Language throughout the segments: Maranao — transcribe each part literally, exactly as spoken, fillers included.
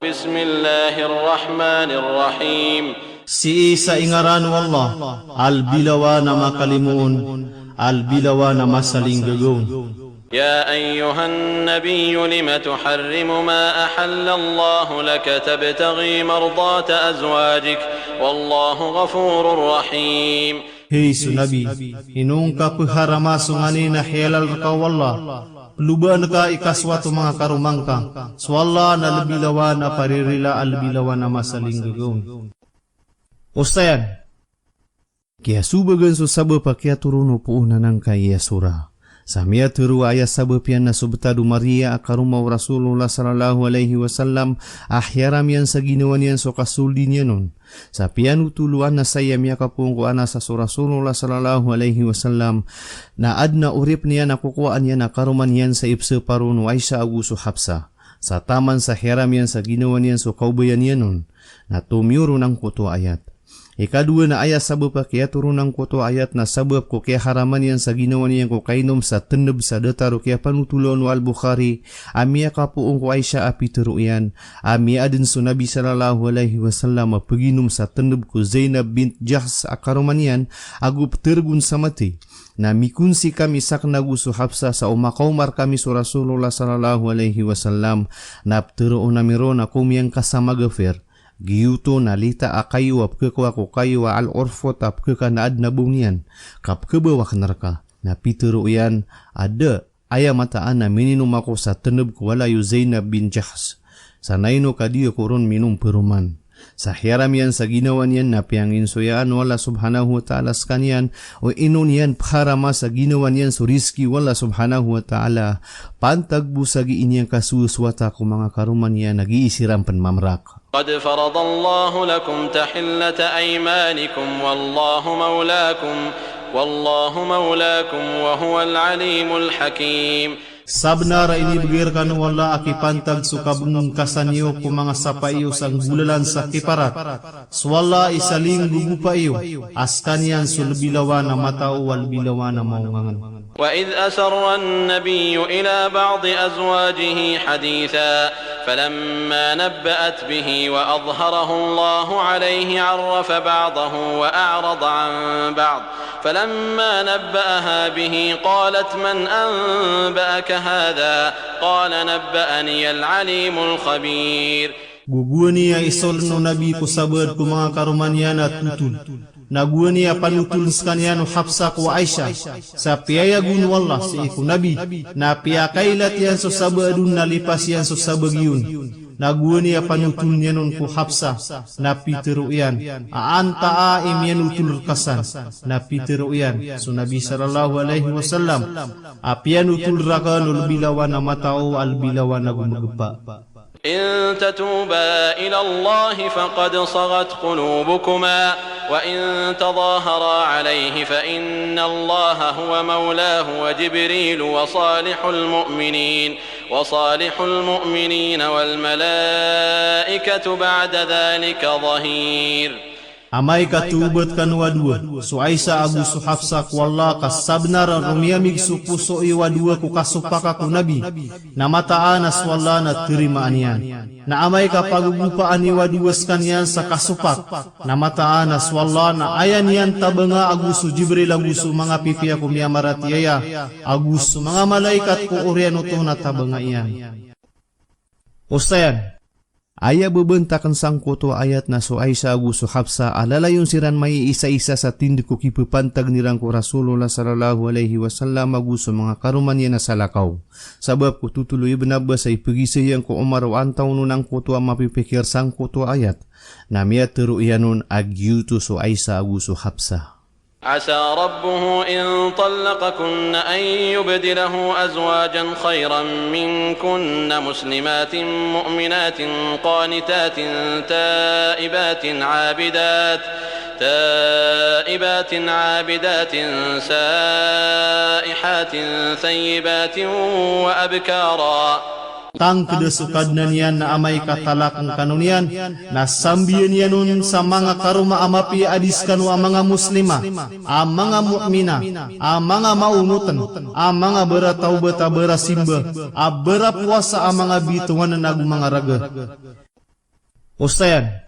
بسم الله الرحمن الرحيم. Sii sa ingaran o Allah, a lbi lawan a makalimoon, a lbi lawan a masalinggagaon. يا أيها النبي لم تحرم ما أحل الله لك تبتغي مرضات أزواجك والله غفور رحيم. Hay so Nabi, ino ngka pharama so nganin a hiyalal rka o Allah, plobaan ka i kasowat o manga karoma ngka, so Allah na lbi lawan a paririla a lbi lawan a masalinggagaon. Osayan. Kiyasobagan so sabap a kiyatoron o poon anan ka aya sora. Sa miyatharo a aya sabap iyan na so btad o Mariya a karoma o Rasulullah sallallahu alaihi wasallam a hiyaram iyan sa ginawa niyan so kasoldi niyan on. Sa piyanotol o Anas a aya miyakapoon ko Anas a so Rasulullah sallallahu alaihi wasallam na adn a oripn iyan a kokowaan iyan a karoma niyan sa ipsapar on o Aisha ago so Hafsa. Sa taman sa hiyaram iyan sa ginawa niyan so kaobayan iyan on, na tomiyoron angkoto a ayat. Ikadowa na aya sabap a kiyatoron angkoto a ayat na sabap ko kiyaharaman iyan sa ginawa niyan ko kainom sa tnb sa datar o kiyapanothola on o Al-Bukhari, a miyakapoon ko Aisha a pitharo iyan, a miyaadn so Nabi sallallahu alaihi wasallam a pginom sa tnb ko Zainab bint Jahsh a karoma niyan, ago ptharg on sa mathay. Na mikonsi kami sakn ago so Hafsa sa o makaoma rkami so Rasulullah sallallahu alaihi wasallam, na ptharoon ami ron a ko miyangkasamagafir. Giyoto na lita a kayo a pkhakowa ko kayo a al-urfut a pkhakan a adn a baw niyan, ka pkhabaw akn rka. Na pitharo iyan a da, aya mataan a mininom ako sa tnb ko walay o Zainab bin Jahsh. Sa naino ka di ako ron minom paroman. Sa hiyaram iyan sa ginawa niyan na piyanginsoyaan o Allah subhanahu wa ta'ala skaniyan, o ino niyan pharama sa ginawa niyan so rizki o Allah subhanahu wa ta'ala, pantag bo sa gii niyan kasowasowata ko manga karoma niyan a gii siran pn mamrak. قد فرض الله لكم تحلة أيمانكم والله مولاكم، والله مولاكم وهو العليم الحكيم. Sabnar a inibgay rkano o Allah a kipantag so kabngkasan iyo ko manga sapa iyo sa nggolalan sa kiparat. So Allah i salinggogopa iyo, a skaniyan so lbi lawan a matao a lbi lawan a maongangn. وإذ أسر النبي إلى بعض أزواجه حديثا فلما نبأت به وأظهره الله عليه عرف بعضه وأعرض عن بعض فلما نبأها به قالت من أنبأك هذا؟ قال نبأني العليم الخبير. Go gowani a isoln o Nabi ko sabaad ko manga karoma niyan a totol. Na gowani a panotoln skaniyan o Hafsa ko Aisha. Sa piyayag on o Allah sii ko Nabi. Na piyakailat iyan so sabaad on na lipas iyan so sabagi on. Na gowani a panotoln iyan on ko Hafsa. Na pitharo iyan a antaa i miyanotol rka san. Na pitharo iyan so Nabi sallallahu alaihi wasallam a piyanotol rakn o lbi lawan a matao a lbi lawan a gomgpa. إن تتوبا إلى الله فقد صغت قلوبكما وإن تظاهرا عليه فإن الله هو مولاه وجبريل وصالح المؤمنين، وصالح المؤمنين والملائكة بعد ذلك ظهير. Amay ka tawbat kano a dowa, so Aisha ago so Hafsa, ko Allah ka sabnar a romiyamig so poso iyo a dowa ko kasopaka ko Nabi, na mataan a so Allah na tarimaan iyan. Na amay ka pagogopaan iyo a dowa skaniyan sa kasopak, na mataan a so Allah na aya niyan tabanga ago so Jibril ago so manga pipiya ko miyamaratiyaya, ago so manga malaikat ko oriyan oto na tabanga iyan. Osayan. Aya bebentaken sangkoto a ayat na so Aisha ago so Hafsa a lalayon siran maiisa-isa sa tindeg ko kipepantag iran ko Rasulullah sallallahu alaihi wasallam ago so manga karoma niyan a salakaw. Sabap ko totol o Ibn Abbas a ipegiza iyan ko Umar o antaa on angkoto a mapipikir sangkoto a ayat. Na miyatharo iyan on a giyoto so Aisha ago so Hafsa. عسى ربه إن طلقكن أن يبدله أزواجا خيرا منكن مسلمات مؤمنات قانتات تائبات عابدات، تائبات عابدات سائحات ثيبات وأبكارا. Tangkeda so Kadnan iyan na amay ka talakn kano niyan, na sambiyan iyan on sa manga karoma a mapiya a di skano a manga Muslima, a manga mu'mina, a manga maonotn, a manga baratawbat a barasimba, a barapowasa a manga bitowan ago manga raga. Osayan.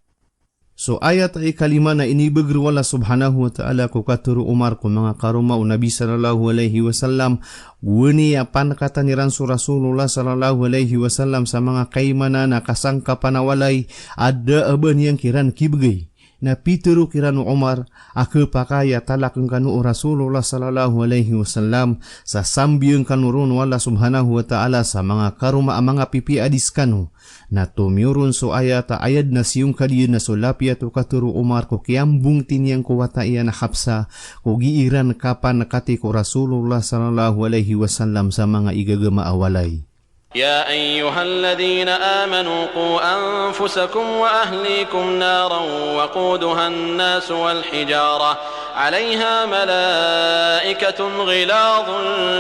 So ayat a ikalima na inibagr o Allah subhanahu wa ta'ala ko katharo o Umar ko manga karoma o Nabi sallallahu alaihi wasallam, gowani a panakatan iran so Rasulullah sallallahu alaihi wasallam sa manga kaimanan a kasangkapan a walay a da a ba niyan kiran kibgay. Na pitharo kiran o Umar a khapakay a talakn kano o Rasulullah sallallahu alaihi wasallam sa sambiyang kano ron o Allah subhanahu wa ta'ala sa manga karoma a manga pipiya a di skano. Na tomiyoron so ayat a ayad na siyongkad iyan na so lapiyat o katharo o Umar ko kiyambongti niyan ko wata iyan a Hafsa ko gii ran kapanakati ko Rasulullah sallallahu alaihi wasallam sa manga igagama a walay. يا أيها الذين آمنوا قوا أنفسكم وأهليكم نارا وقودها الناس والحجارة عليها ملائكة غلاظ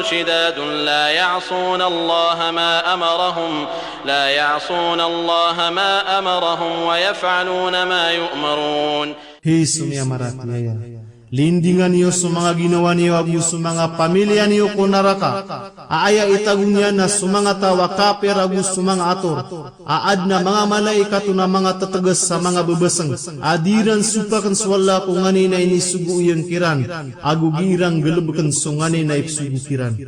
شداد لا يعصون الله ما أمرهم، لا يعصون الله ما أمرهم ويفعلون ما يؤمرون. Hay so miyamaratiyaya, lindingan iyo so manga ginawa niyo ago so manga pamiliya niyo ko naraka a aya itago niyan na so manga taw a kapir ago so manga ator a adn a manga malaikat on a manga tetegas sa manga bebeseng a di iran sopakn so Allah ko nganin a inisogo iyan kiran ago gii ran galebeken so nganin a ipsogo kiran.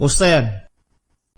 Osayan.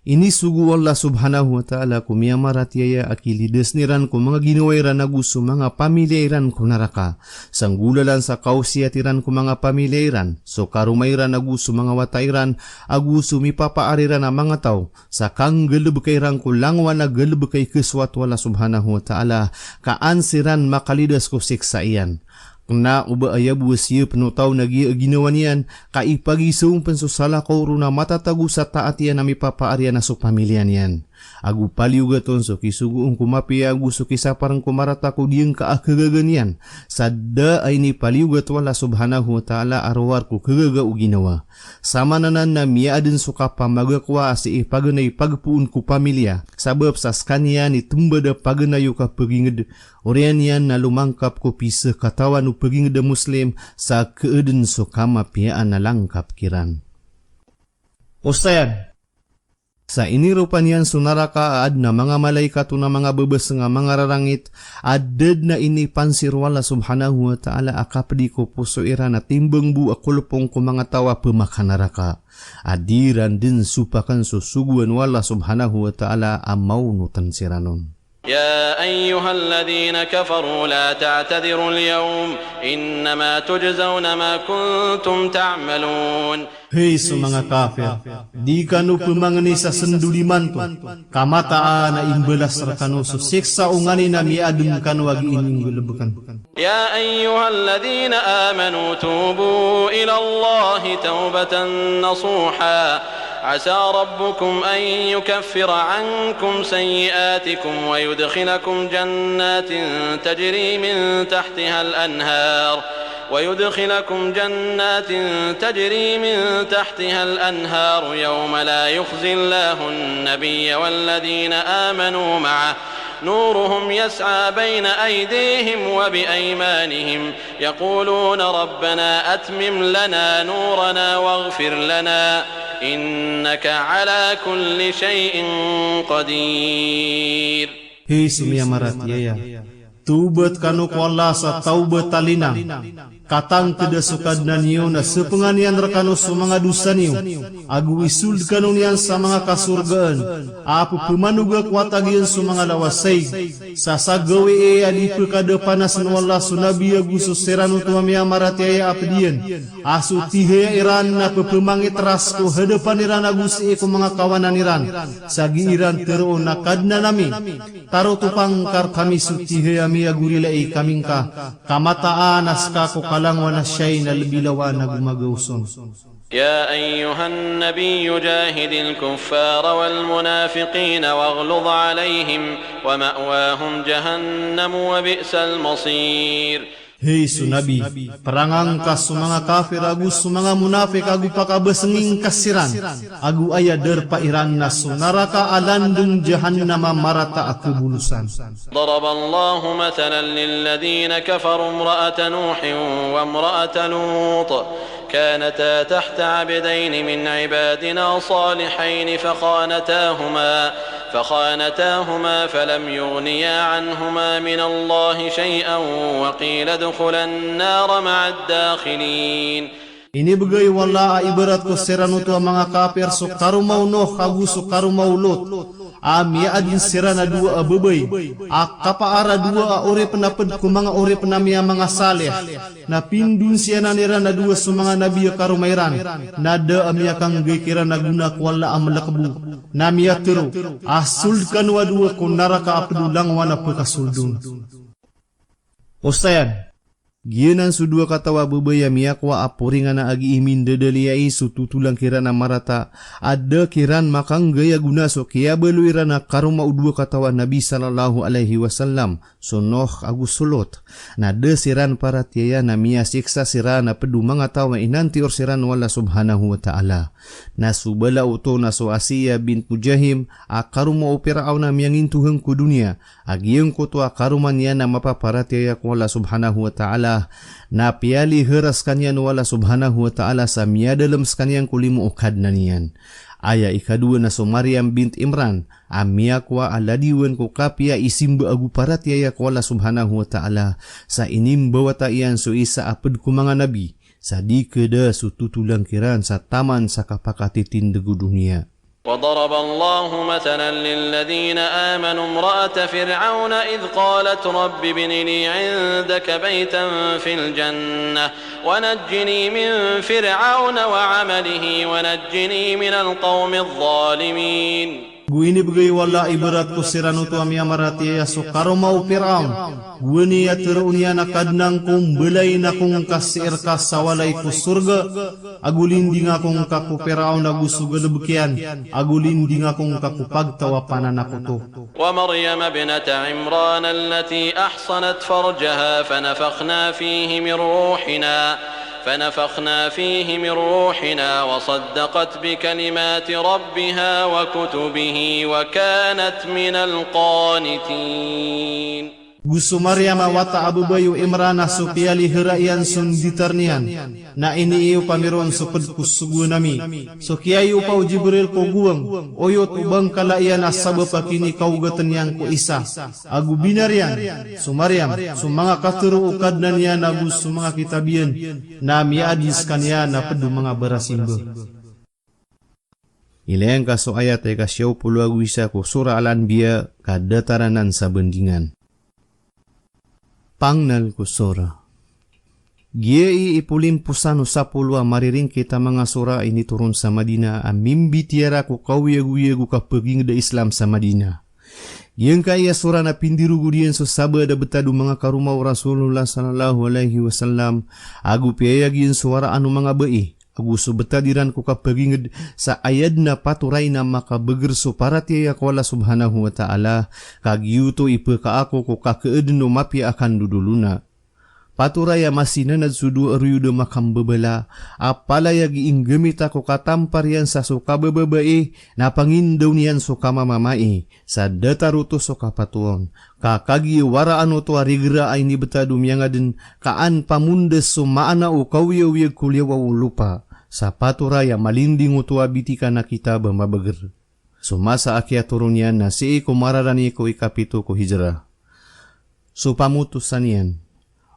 Inisogo o Allah subhanahu wa ta'ala ko miyamaratiyaya a kilidasen iran ko manga ginawa iran ago so manga pamiliya iran ko naraka. Sa nggolalan sa kaosiyat iran ko manga pamiliya iran, so karoma iran ago so manga wata iran, ago so mipapaar iran a manga taw, sa kanggalebeka iran ko langowan a galebeka i khasowat o Allah subhanahu wa ta'ala, ka an siran makalidas ko siksa iyan. Kena o ba aya bo a siyapn o taw na giya a ginawa niyan, ka ipagisaw pn so salakaw ron a matatago sa taat iyan a mipapaar iyan a so pamiliya niyan. Ago paliyogat on so kisogoon ko mapiya ago so kisaparn ko marata ko diyangka a khagaga niyan, sa da a inipaliyogat o Allah subhanahu wa ta'ala a rowar ko khagaga o ginawa. Samananan na miyaadn so kapamagakowa a sii paganay pagpoon ko pamiliya, sabap sa skaniyan i tmbad a paganay o kapagingd, oriyan iyan na lomangkap ko pisakatawan o pagingd a Muslim sa kaadn so kamapiyaan a langkap kiran. Osayan. Sa iniropa niyan so naraka a adn a manga malaikat on a manga bebeseng a manga rarangit, a da dn a inipansir o Allah subhanahu wa ta'ala a kapdi ko poso iran a timbang bo a kolpong ko manga taw a pemakanaraka. A di iran dn sopakn so sogoan o Allah subhanahu wa ta'ala a maonotn siran on. يا أيها الذين كفروا لا تعتذروا اليوم إنما تجزون ما كنتم تعملون. Hay so manga kafir, di kano pemangni sa sendod imanto, ka mataan a imbalas rekano so siksa o nganin a miyaadn kano a gii niyo nggalebeken. يا أيها الذين آمنوا توبوا إلى الله توبة نصوحا عسى ربكم أن يكفر عنكم سيئاتكم ويدخلكم جنات تجري من تحتها الأنهار، ويدخلكم جنات تجري من تحتها الأنهار يوم لا يخزي الله النبي والذين آمنوا معه نورهم يسعى بين أيديهم وبأيمانهم يقولون ربنا أتمم لنا نورنا واغفر لنا إنك على كل شيء قدير. Hay so miyamaratiyaya, tawbat kano ko Allah sa tawbat a linang, ka tangkeda so Kadnan iyo na sepengan iyan rekano so manga dosa niyo, ago isold kano niyan sa manga kasorgaan a pepemanoga ko watag iyan so manga lawas saig. Sa sa gawii a di pekadapanasn o Allah so Nabi ago so siran oto a miyamaratiyaya a ped iyan a so tihaya iran na pepemangiteras ko hadapan iran ago sii ko manga kawanan iran, sa gii iran teroon a Kadnan ami, tarotopang ka rekami so tihaya mi ago rilai kami ngka, ka mataan a ska ko kalangowan a siyai na lebi lawan ago magaoson. يا أيها النبي جاهد الكفار والمنافقين واغلظ عليهم ومأواهم جهنم وبئس المصير. Hay so Nabi, perangan ka so manga kafir ago so manga monafik ago pakabasengin ka siran, ago aya darpa iran na so naraka a landeng Jahannam a marata a kabolosan. ضرب الله مثلا للذين كفروا امرأة نوح وامرأة لوط كانتا تحت عبدين من عبادنا صالحين فخانتاهما، فخانتاهما فلم يغنيا عنهما من الله شيئا وقيل ادخلا النار مع الداخلين. Inibgay o Allah a ibarat ko siran oto a manga kapir so karoma o Nuh ago so karoma o Lot, a miyaadn siran a dowa a babay a kapaar a dowa a oripn a pd ko manga oripn a miyamanga salih. Na pindonsiyanan iran a dowa so manga nabi a karoma iran, na da a miyakanggay kiran a gona ko Allah a mlkbo. Na miyatharo a sold kano a dowa ko naraka a pd o langowan a pkasoldon. Osayan, giyanan so dowa kataw a babay a miyakowa a poringan a gii mindadaliyai so totolang kiran a marata a da kiran makanggay a gona so kiyabaloy iran a karoma o dowa kataw a Nabi sallallahu alaihi wasallam, so Nuh ago so Lot. Na da siran paratiyaya na miyasiksa siran a pd o manga taw a inantior siran o Allah subhanahu wa ta'ala. Na so bala oto na so Asiya bint Muzahim a karoma o Piraon a miyangintohang ko doniya, a giyangkoto a karoma niyan a mapaparatiyaya ko Allah subhanahu wa ta'ala, na piyalihara skaniyan o Allah subhanahu wa ta'ala sa miyadalm skaniyan ko limo o Kadnan iyan. Aya ikadowa na so Maryam bint Imran a miyakowa a ladiwan ko kapiya i simba ago paratiyaya ko Allah subhanahu wa ta'ala, sa inimbawata iyan so isa a pd ko manga nabi, sa di kda so totolang kiran sa taman sa kapakatitindg o doniya. وضرب الله مثلا للذين آمنوا امرأة فرعون إذ قالت رب ابن لي عندك بيتا في الجنة ونجني من فرعون وعمله ونجني من القوم الظالمين. Go inibgay o Allah a ibarat ko siran oto a miyamaratiyaya so karoma o Piraon. Gowani a tharoon iyan a Kadnan ko, mbalayin ako ngka sii rka sa walay ko sorga, ago linding ako ngka ko Piraon ago so galbk iyan, ago linding ako ngka ko pagtaw a pananakoto. ومريم ابنة عمران التي أحصنت فرجها فنفخنا فيه من روحنا، فنفخنا فيه من روحنا وصدقت بكلمات ربها وكتبه وكانت من القانتين. Go so Maryam a wata a babay o Imran a so piyalihara iyan so nditar niyan, na iniiyopa mi ron so pd ko sogoan ami. So kiyayopa o Jibril ko gowang, oyot o bangkala iyan a sabap a kinikaogatn iyan ko Isa. Ago binar iyan so Maryam so manga katharo o Kadnan iyan ago so manga kitab iyan, na miyaadn skaniyan a pd o manga barasimba. Ilaya ngka so ayat a ika siyaw polo ago isa ko Surah Al-Anbiya, ka datar anan sa bandingan. Pangnal ko surah. Giyai i polimposan o sapolo a mariringkit a manga surah a initoron sa Madinah a mimbitiara ko kaoyagoyag o kapagingd a Islam sa Madinah. Giyangkai a surah na pindirogod iyan so sabaad a btad o manga karoma o Rasulullah sallallahu alaihi wasallam, ago piyayag iyan so waraan o manga bai ago so btad iran ko kapagingd sa aya dn a patoray na makabagr so paratiyaya ko Allah subhanahu wa ta'ala, ka giyoto i pkaako ko kakaadn o mapiya a kandodolona. Patoray a masinanad so dowa a royod a makambabala, a palaya gii nggamita ko katampar iyan sa so kabababai, na pangindaw niyan so kamamamai, sa datar oto so kapatoon. Ka kagiya waraan oto a rigra a inibtad o miyangadn, ka an pamondas so maana o kaoyagoyag ko liyawaw o lopa. Sa patoray a malinding oto a bitikan a kitab a mabagr. So masa a kiyatoron iyan na sii ko mararani ko ikapito ko hijrah. So pamotosan iyan.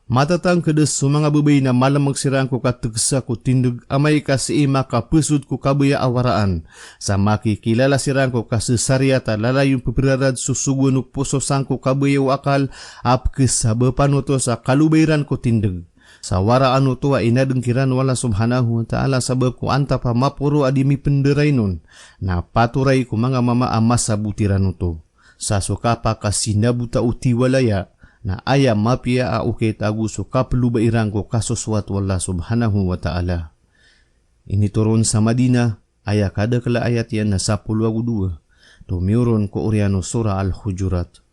Matatangkd so manga babay na malmk siran ko katgsa ko tindg amay ka sii makapasod ko kabaya a waraan. Sa makikilala siran ko kasasariyat a lalayon pprarad so sogoan o poso sangko kabaya o akal a pkhasabapan oto sa kalobay ran ko tindg. Sa waraan oto a inadn kiran o Allah subhanahu wa ta'ala sabap ko antap a maporo a di mipndarainon, na patoray ko manga mama a masabot iran oto. Sa so kapakasinabota o tiwalaya, na aya mapiya a okit ago so kaploba iran ko kasosowat o Allah subhanahu wa ta'ala. Initoron sa Madinah, aya kadakl a ayat iyan na sapolo ago dowa. Tomiyoron ko oriyan o Surah Al-Hujurat.